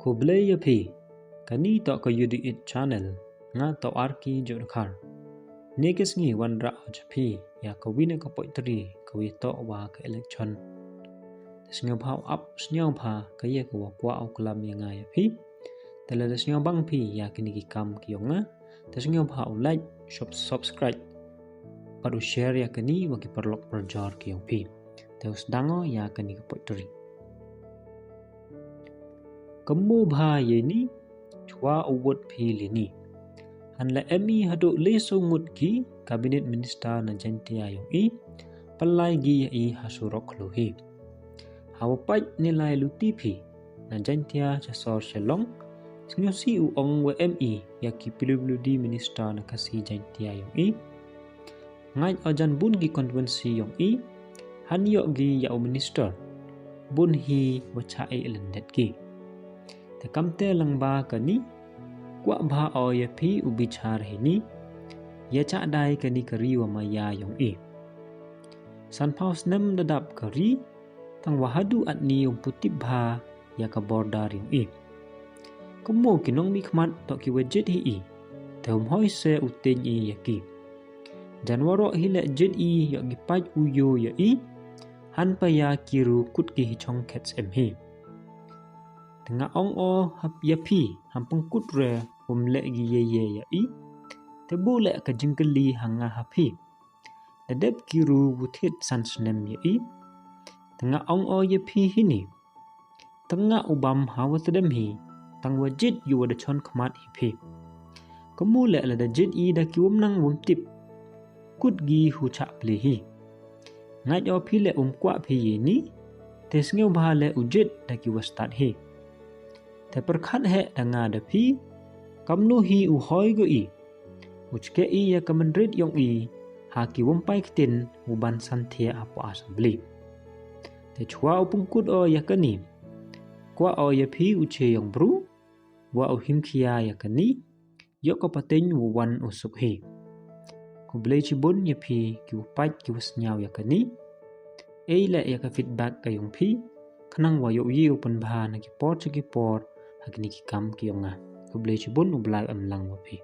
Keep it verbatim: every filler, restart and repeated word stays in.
Khublei ya phi, kani toh ka U D It channel, nga toh Arki Jodkhar. Ne ka sngi wanrah o cha phi ya ka wi na ka poetry ka wi toh wa ka election. Te sngewbha u ap sngewbha ka ya ka wa kwah u klam ya nga ya phi. Te lada sngewbang phi ya kini ki kam ki yong nga, te sngewbha u like, sub-, subscribe, bad u share ya kani wa ki paralok parajor ki yong phi. Te u sdang o ya kani ka poetry. Kammu bha ye ni, chwa u wot phi le ni. Han la em i haduh le so ngut ki cabinet minister na Jaintia yong i, pynlai gi ya i ha surok khloo hi. Hawa pait ne lai luti phi na Jaintia cha sor Shillong, sngewsih u ong wa em i ya ki P W D minister na Khasi Jaintia yong i. Ngait o jan bun ki constituency yong i, han yoh gi ya u minister, bun hi wa chah e lyndet ki. Te kamte lang ba kani, kwah bha o ya phi u bichar hi ni, ya chah dai kani ka ri wa maya yong i. Sanphaw snem da dap ka ri, tang wa haduh at ni um pu tip bha ya ka border yong i. Kammu ki nongmihkhmat toh ki wa jit hi i, te um hoi se u teng i ya ki. Jan waroh hi le jit i yoh ki pait u yo ya i, han pa ya ki ru kut ki hi chong khet sem hi. Te nga ong o hap ya phi, ham pang kut re um le gi ye ye ya i. Te bu le ka jingkylli ha nga ha phi. Da dep ki ru wu thied san snem ya i. Te nga ong o ya phi hi ni. Tang nga u bam hawa tdem hi, tang wa jit yu wa da chon khmat hi phi. Kammu le lada jit i da ki wam nang wam tip, kut gi hu chah pli hi. Ngait o phi le um kwah phi ye ni, te sngewbha le u jit da ki wa stad hi. Te pyrkhat he da nga da phi, kamnu hi u hoi go i. U chke i ya ka mynrit yong i, ha ki wam pai ktin u ban san thiah ha po assembly. Te chwa u pynkut o ya kani, kwah o ya phi u che yong bru, wa u him khia ya kani, yoh ka pateng u wan u suk hi. Khublei chibun ya phi ki wa pait ki wa sniaw ya kani. Ei le ya ka feedback ka yong phi, khnang wa yoh ye u pynbha na ki por cha ki por, ha kini ki kam ki yong nga. Khublei chibun, u Blai em lang wa phi.